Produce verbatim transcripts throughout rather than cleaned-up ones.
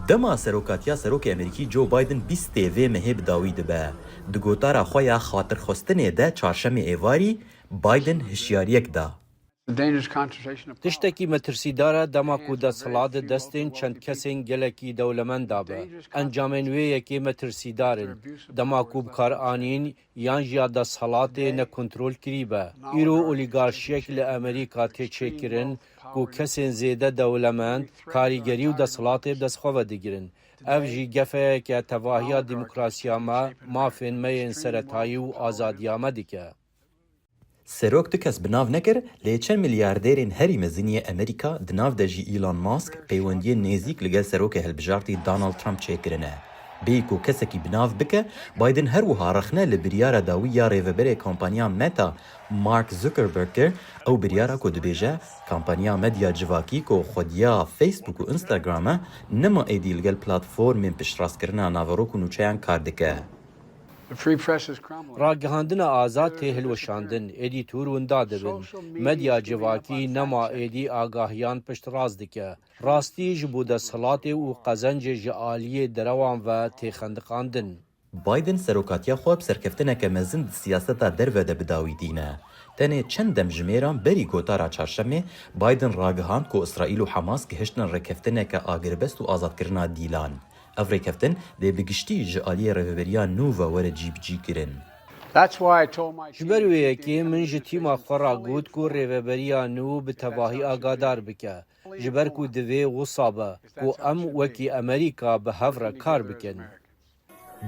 Dema serokatiya serokê Amerîkî Joe Biden bîstê vê mehê bi dawî dibe, di gotara xwe ya xatirxwestinê de çarşemê êvarî Biden hişyariyek da. Tiştekî metirsîdar e dema ku desthilat di destên çend kesên gelekî dewlemend de be. Encamên wê yekê metirsîdar in. Dema ku bikaranîn yan jî ya desthilatê nekontrolkirî be. Îro olîgarşiyek li Amerîka tê çêkirin ku kesên zêde dewlemend, karîgerî û desthilatê bi dest xwe ve digirin. Ev jî gefeyeke tevahiya demokrasiya me, mafên me yên seretayî û azadiya me dike. Serok du kes bi nav nekir, lê çend milyardêrên herî mezin yê Amerîka, di nav de jî Elon Musk, peywendiyên nêzîk li gel serokê hilbijartî Donald Trump çêkirine. Bêyî ku kesekî bi nav bike, Biden her wiha rexne li biryara dawî ya rêveberê kampanya Meta, Mark Zuckerberg kir, ew biryara ku dibêje, kampanya medya civakî ku xwediya Facebook û Instagram e, nema êdî li gel platformên piştrastkirina naverok û nûçeyan kar dike. Ragihandina azad tê hilweşandin, êdî tûr winda dibin. Medya civakî nema êdî agahiyan piştrast dike. Rastî ji bo desthilatê û qezencê ji aliyê derewan ve tê xendiqandin. Biden serokatiya xwe bi serkeftineke mezin di siyaseta derve de bi dawî tîne. Tenê çend demjimêran berî gotara çarşemê, Biden ragihand ku Îsraîl û Hamas gihiştin rêkeftineke agirbest û azadkirina dîlan. Ev rêkeftin dê bi giştî ji aliyê rêveberiya nû ve were cîbicî kirin. Ji ber wê yekê min ji tîma xwe re got ku rêveberiya nû bi tevahî agadar bike, ji ber ku divê wisa be ku em wekî Amerîka bi hev re kar bikin.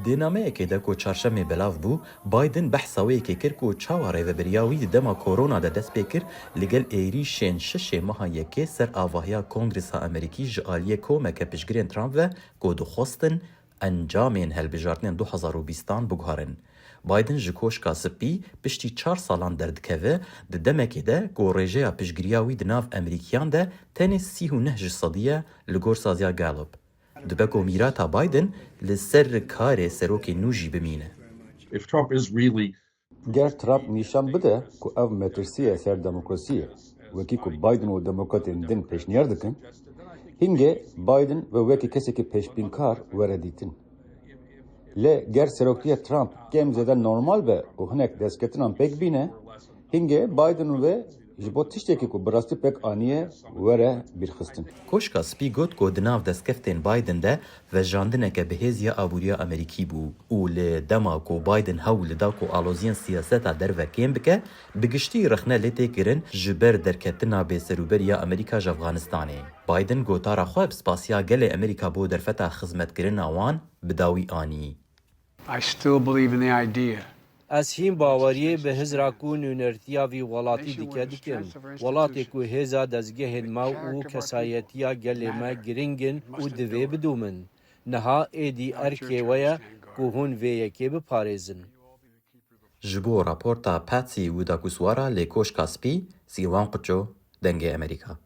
Di nameyekê de ku çarşemê belav bû, Biden behsa wê yekê kir ku çawa rêveberiya wî di dema korona de dest pê kir, li gel êrîşên şeşê meha yekê ser avahiya Kongresa Amerîkî ji aliyê komeke piştgirên Trump ve ku dixwestin encamên hilbijartinên du hezar û bîstan biguherin. Biden ji Koşka Spî piştî çar salan derdikeve, di demekê de ku rêjeya piştgiriya wî di nav Amerîkiyan de tenê sî û neh ji sedî ye li gor saziya Gallup. Dibe ku mîrata Biden li ser karê serokê nû jî bimîne. If Trump is really Ger Trump nîşan bide ku ev metirsî ye ser demokrasiyê, wekî ku Biden û demokratên din pêşniyar dikin, hingê Biden bi wekî kesekî pêşbînkar were dîtin. Lê ger seroktiya Trump kêm zêde normal be û hinek destketinan pêk bîne, hingê Biden wê ji bo tiştekî ku bi rastî pêk aniye were bîrxistin. Koşka Spî got ku di nav destkeftên Biden de vejandineke bihêz ya aboriya Amerîkî bû û li dema ku Biden hewl li da ku aloziyên siyaseta derve kêm bike, bi giştî rexne lê tê kirin ji ber derketina bêserûber ya Amerîka ji Efxanistanê. Biden gotara xwe bi spasiya gelê Amerîka bo derfeta xizmetkirina wan bi dawî anî. I still believe in the idea. Ez hîn baweriyê bi hizra ku nûnertiya vî welatî dike dikim. Welatê ku hêza dezgehên me û kesayetiya gelê me giring in û divê bidûmin. Niha êdî erkê we ye ku hûn vê yekê biparêzin. Ji bo raporta Patsy Widakuswara li Koşka Spî, Sîwan Quço, Dengê Amerîka.